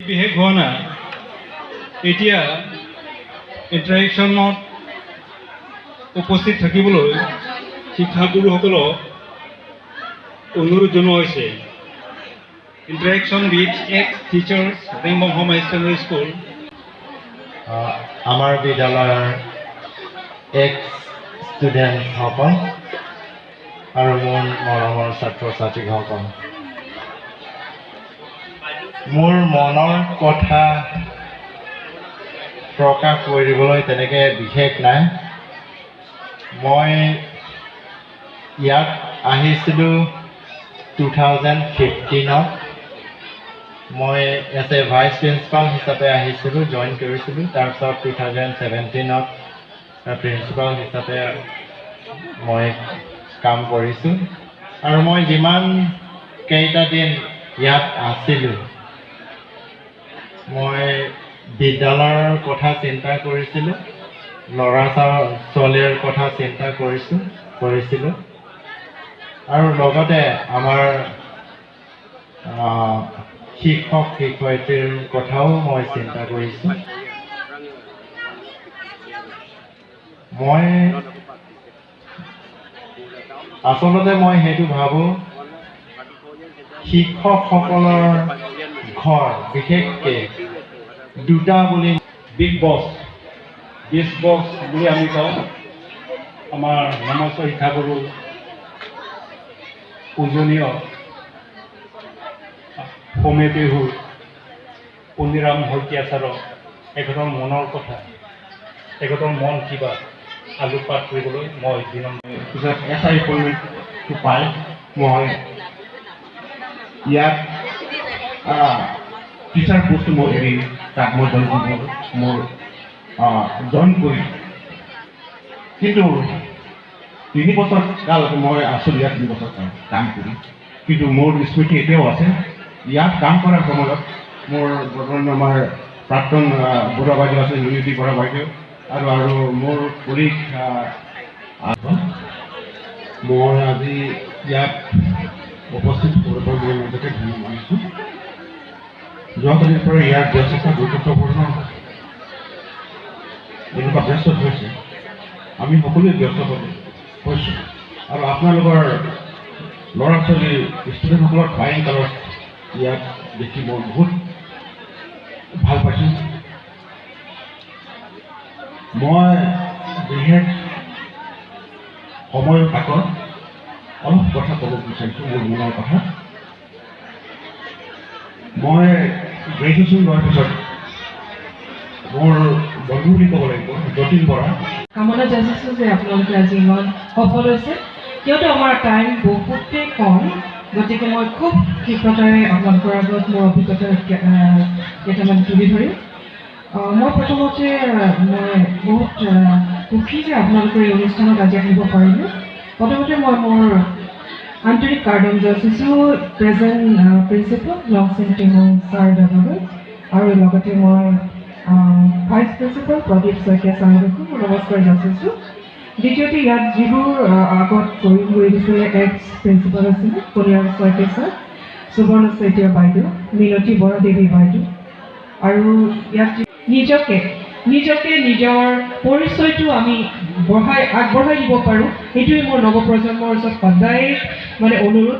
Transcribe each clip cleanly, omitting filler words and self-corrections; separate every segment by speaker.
Speaker 1: বিশেষ হোৱা নাই। এতিয়া ইণ্টাৰেকশ্যনত উপস্থিত থাকিবলৈ শিক্ষাগুৰুসকলক অনুৰোধ জনোৱা হৈছে। Interaction with ex teachers, Rengbong Home Higher Secondary School.
Speaker 2: আমাৰ বিদ্যালয়ৰ এক্স ষ্টুডেণ্টসকল আৰু মোৰ মৰমৰ ছাত্ৰ ছাত্ৰীসকল, মোৰ মনৰ কথা প্ৰকাশ কৰিবলৈ তেনেকৈ বিশেষ নাই। মই ইয়াত আহিছিলোঁ 2015ত। মই এজ এ ভাইচ প্ৰিন্সিপাল হিচাপে আহিছিলোঁ, জইন কৰিছিলোঁ। তাৰপিছত 2017ত প্ৰিন্সিপাল হিচাপে মই কাম কৰিছোঁ। আৰু মই যিমান কেইটা দিন ইয়াত আছিলোঁ, মই বিদ্যালয়ৰ কথা চিন্তা কৰিছিলোঁ, ল'ৰা ছোৱালীৰ কথা চিন্তা কৰিছিলোঁ আৰু লগতে আমাৰ শিক্ষক শিক্ষয়িত্ৰীৰ কথাও মই চিন্তা কৰিছোঁ। মই আচলতে মই সেইটো ভাবোঁ, শিক্ষকসকলৰ ঘৰ বিশেষকৈ দুটা বুলি
Speaker 1: বিগ বছ, বিগ বছ বুলি আমি কওঁ। আমাৰ নমস্য শিক্ষাগুৰু পূজনীয় সৌম্য পেহু পুনিৰাম শইকীয়া ছাৰক তেখেতৰ মনৰ কথা, তেখেতৰ মন কিবা আলোকপাত কৰিবলৈ মই বিনম্ৰ
Speaker 3: পিছত এছ I এপইণ্টমেণ্টটো পাই মই ইয়াত টিচাৰ পোষ্টটো মই এৰি তাত মই জইন কৰিব মোৰ জইন কৰি, কিন্তু 3 বছৰ কাল মই আছিলোঁ ইয়াত, 3 বছৰ কাল কাম কৰি। কিন্তু মোৰ স্মৃতি এতিয়াও আছে। ইয়াত কাম কৰাৰ সময়ত মোৰ বৰ্তমান আমাৰ প্ৰাক্তন বৰুৱা বাইদেউ আছে, নুৰিতি বৰা বাইদেউ আৰু মোৰ কলিগ। মই আজি ইয়াত উপস্থিত হ'বলৈ পাই মই নিজকে ধন্য মানিছোঁ। যোৱাকালিৰ পৰা ইয়াৰ ব্যস্ততা গুৰুত্বপূৰ্ণ, এনেকুৱা ব্যস্ত হৈছে, আমি সকলোৱে ব্যস্ত হৈছোঁ। আৰু আপোনালোকৰ ল'ৰা ছোৱালী ষ্টুডেণ্টসকলৰ ফ্লাইং কালাৰ্ছ ইয়াত দেখি মই বহুত ভাল পাইছোঁ। মই বিশেষ সময়ৰ কাকত অলপ কথা ক'ব বিচাৰিছোঁ, মোৰ মনৰ কথা। মই গ্ৰেজুৱেশ্যন লোৱাৰ পিছত মোৰ বন্ধু বুলি ক'ব লাগিব, যতীন বৰা।
Speaker 4: কামনা যাচিছোঁ যে আপোনালোকে আজি ইমান সফল হৈছে। কিয়নো আমাৰ টাইম বহুতেই কম, গতিকে মই খুব ক্ষীপ্ৰতাৰে আপোনালোকৰ আগত মোৰ অভিজ্ঞতা কেইটামান তুলি ধৰিম। মই প্ৰথমতে মই বহুত সুখী যে আপোনালোকৰ এই অনুষ্ঠানত আজি আহিব পাৰিলোঁ। প্ৰথমতে মই মোৰ আন্তৰিক কাৰ্ডন যাচিছোঁ প্ৰেজেণ্ট প্ৰিন্সিপাল লংচেন টেমুং ছাৰ দাদালৈ আৰু লগতে মই ভাইচ প্ৰিন্সিপাল প্ৰদীপ শইকীয়া ছাৰকো নমস্কাৰ যাচিছোঁ। দ্বিতীয়তে ইয়াত যিবোৰ আগত কৰি গৈ দিছিলে, এক্স প্ৰিন্সিপাল আছিলে কলিয়াৰ শইকীয়া ছাৰ, সুবৰ্ণ শইকীয়া বাইদেউ, মিনতী বৰা দেৱী বাইদেউ আৰু ইয়াত নিজকে নিজকে নিজৰ পৰিচয়টো আমি আগবঢ়াই দিব পাৰোঁ, সেইটোৱে মোৰ নৱপ্ৰজন্মৰ ওচৰত সদায় মানে অনুৰোধ।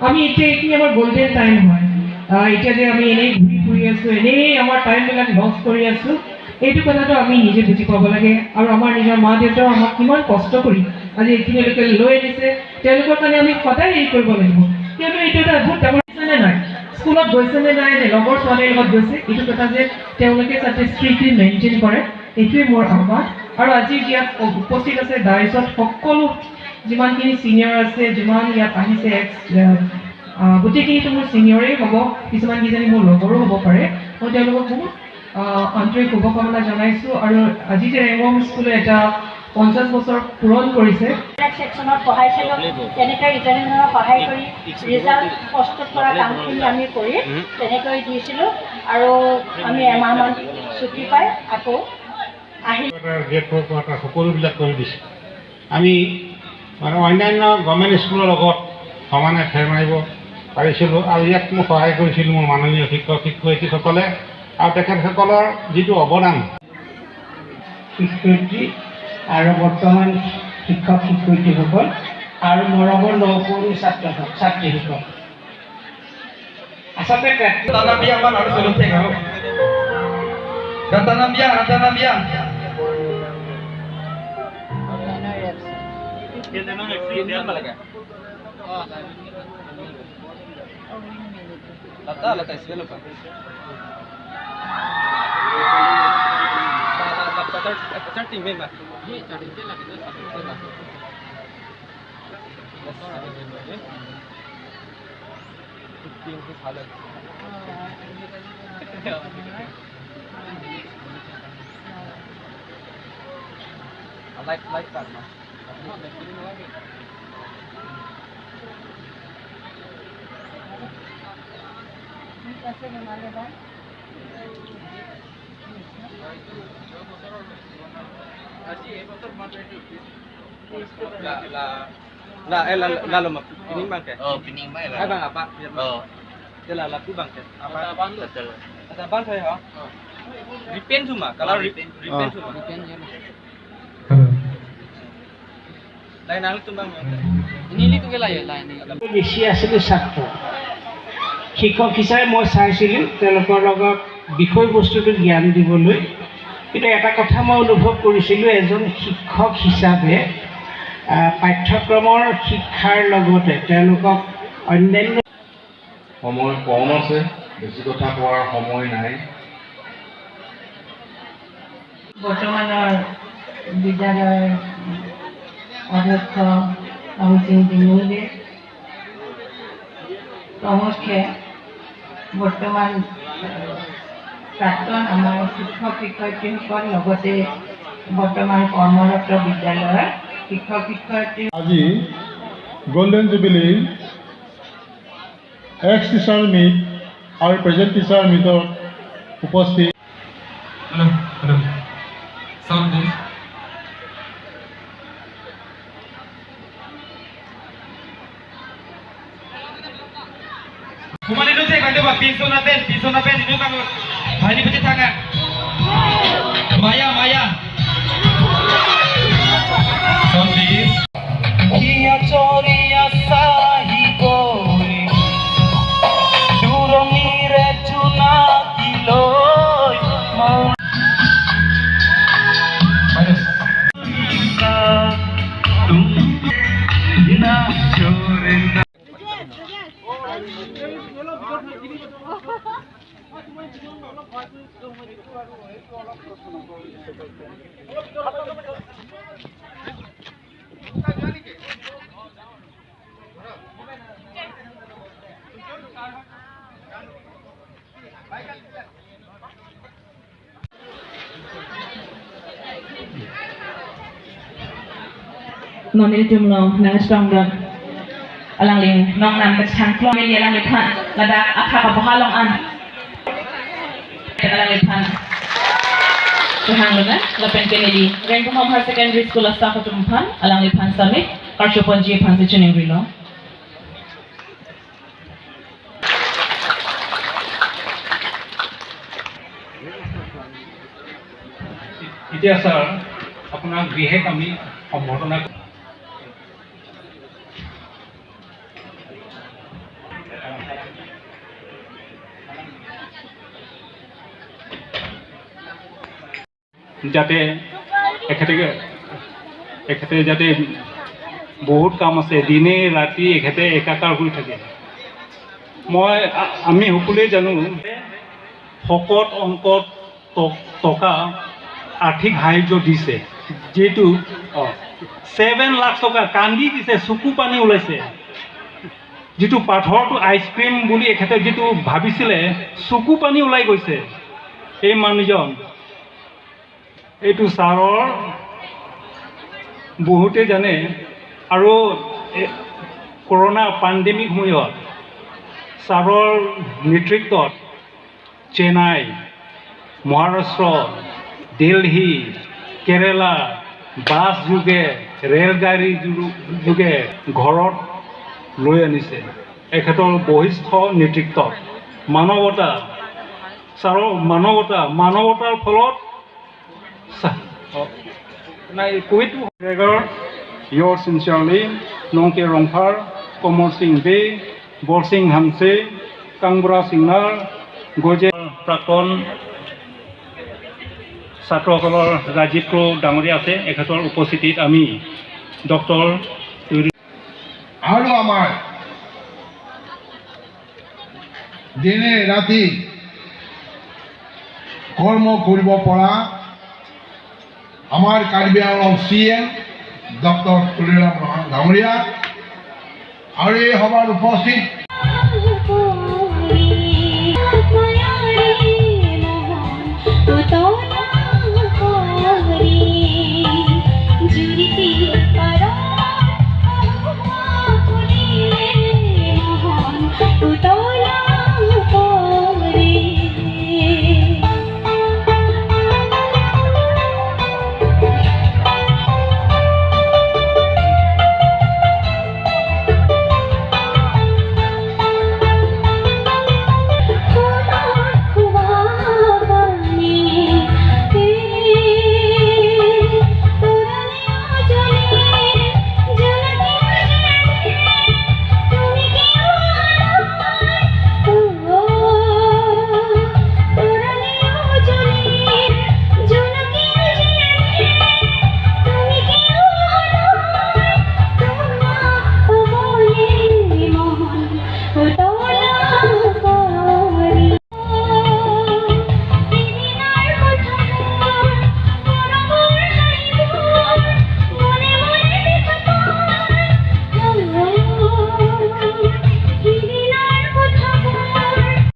Speaker 4: আমি এতিয়া এইখিনি আমাৰ গল্ডেন টাইম হয়। এতিয়া যে আমি এনেই ঘূৰি ফুৰি আছোঁ, এনেই আমাৰ টাইমবিলাক লছ কৰি আছোঁ, এইটো কথাটো আমি নিজে বুজি পাব লাগে। আৰু আমাৰ নিজৰ মা দেউতাও আমাক কিমান কষ্ট কৰি আজি এইখিনিলৈকে লৈ আনিছে। তেওঁলোকৰ কাৰণে আমি সদায় হেৰি কৰিব লাগিব, কিয়নো এইটো এটা বহুত ডাঙৰ নে নাই, স্কুলত গৈছে নে নাই, নে লগৰ ছোৱালীৰ লগত গৈছে, এইটো কথা যে তেওঁলোকে যাতে ষ্ট্ৰিক্টলি মেইনটেইন কৰে, এইটোৱে মোৰ আহ্বান। আৰু আজি ইয়াত উপস্থিত আছে ডাইছত সকলো যিমানখিনি ছিনিয়ৰ আছে, যিমান ইয়াত আহিছে এক্স, গোটেইখিনিতো মোৰ ছিনিয়ৰেই হ'ব, কিছুমান কিজানি মোৰ লগৰো হ'ব পাৰে। মই তেওঁলোকক বহুত আন্তৰিক শুভকামনা জনাইছোঁ। আৰু আজি যে ৰেংবং স্কুলে এটা 50 বছৰ পূৰণ কৰিছে,
Speaker 5: ছেকশ্যনত পঢ়াইছিলোঁ, তেনেকৈ ইজনে সিজনক সহায় কৰি ৰিজাল্ট প্ৰস্তুত কৰা কামখিনি আমি কৰি তেনেকৈ দিছিলোঁ। আৰু আমি এমাহমান ছুটি পাই আকৌ আহি
Speaker 6: গ্ৰেড ফ'ৰ কোৱাৰ্টাৰ সকলোবিলাক কৰি দিছে। আমি মানে অন্যান্য গভৰ্ণমেণ্ট স্কুলৰ লগত সমানে ফেৰ মাৰিব পাৰিছিলোঁ। আৰু ইয়াত মোক সহায় কৰিছিল মোৰ মাননীয় শিক্ষক শিক্ষয়িত্ৰীসকলে, আৰু তেখেতসকলৰ যিটো অৱদান।
Speaker 7: শিক্ষয়িত্ৰী আৰু বৰ্তমান শিক্ষক শিক্ষয়িত্ৰীসকল আৰু মৰমৰ নপুৰণি ছাত্ৰ ছাত্ৰীসকল, আচলতে বেছি আছিলোঁ ছাত্ৰ শিক্ষক হিচাপে মই চাইছিলোঁ তেওঁলোকৰ লগত বিষয়বস্তুটো জ্ঞান দিবলৈ। কিন্তু এটা কথা মই অনুভৱ কৰিছিলোঁ, এজন শিক্ষক হিচাপে পাঠ্যক্ৰমৰ শিক্ষাৰ লগতে তেওঁলোকক অন্যান্য
Speaker 8: সময় কম আছে, বেছি কথা কোৱাৰ সময় নাই।
Speaker 9: বৰ্তমানৰ বিদ্যালয়ৰ অধ্যক্ষ অমিত সিং প্ৰমুখ্যে বৰ্তমান প্ৰাক্তন আমাৰ শিক্ষক শিক্ষয়িত্ৰীসকল, লগতে বৰ্তমান কৰ্মৰত বিদ্যালয়ৰ শিক্ষক শিক্ষয়িত্ৰী।
Speaker 10: আজি golden jubilee ex teacher meet আৰু প্ৰেজেণ্ট টিচাৰ মিটত উপস্থিত
Speaker 11: Maya, Maya. Sound please.
Speaker 12: Nonil jumlo nang strong don alang ling nong nam kachang klong li alang lithan ladak akha ka bohalong an alang lithan tuhang luna lapen Kennedy Rengbahom Higher Secondary School staff tumpan alang lithan summit karshoponji phan se chuning rilo.
Speaker 1: এতিয়া sir আপোনাক বিশেষ আমি সম্বৰ্ধনা যাতে এখেতে যাতে বহুত কাম আছে, দিনে ৰাতি এখেতে একাকাৰ কৰি থাকে। আমি সকলোৱে জানো শকত অংকত টকা আৰ্থিক সাহাৰ্য দিছে, যিটো 7 লাখ টকা কান্দি দিছে, চকু পানী ওলাইছে। যিটো পাথৰটো আইচক্ৰীম বুলি এখেতে যিটো ভাবিছিলে, চকু পানী ওলাই গৈছে এই মানুহজন। এইটো ছাৰৰ বহুতে জানে। আৰু কৰোণা পাণ্ডেমিক সময়ত ছাৰৰ নেতৃত্বত চেন্নাই, মহাৰাষ্ট্ৰ, দিল্লী, কেৰেলা বাছ যোগে, ৰেলগাড়ী যোগে ঘৰত লৈ আনিছে। এখেতৰ বহিষ্ঠ নেতৃত্বত মানৱতা, ছাৰৰ মানৱতা, মানৱতাৰ ফলত নাই Covid Yours sincerely, Nongke Rongphar, Komor Singh Bey, Bor Singh Hamse, Kangbra Singnar, Goje প্ৰাক্তন ছাত্ৰসকলৰ ৰাজীৱ ক্ৰ ডাঙৰীয়া আছে। এখেতৰ উপস্থিতিত আমি ডক্টৰ
Speaker 13: আৰু আমাৰ দিনে ৰাতি কৰ্ম কৰিব পৰা আমাৰ Karbi Anglong CM doctor Tuliram ডাঙৰীয়া আৰু এই সভাত উপস্থিত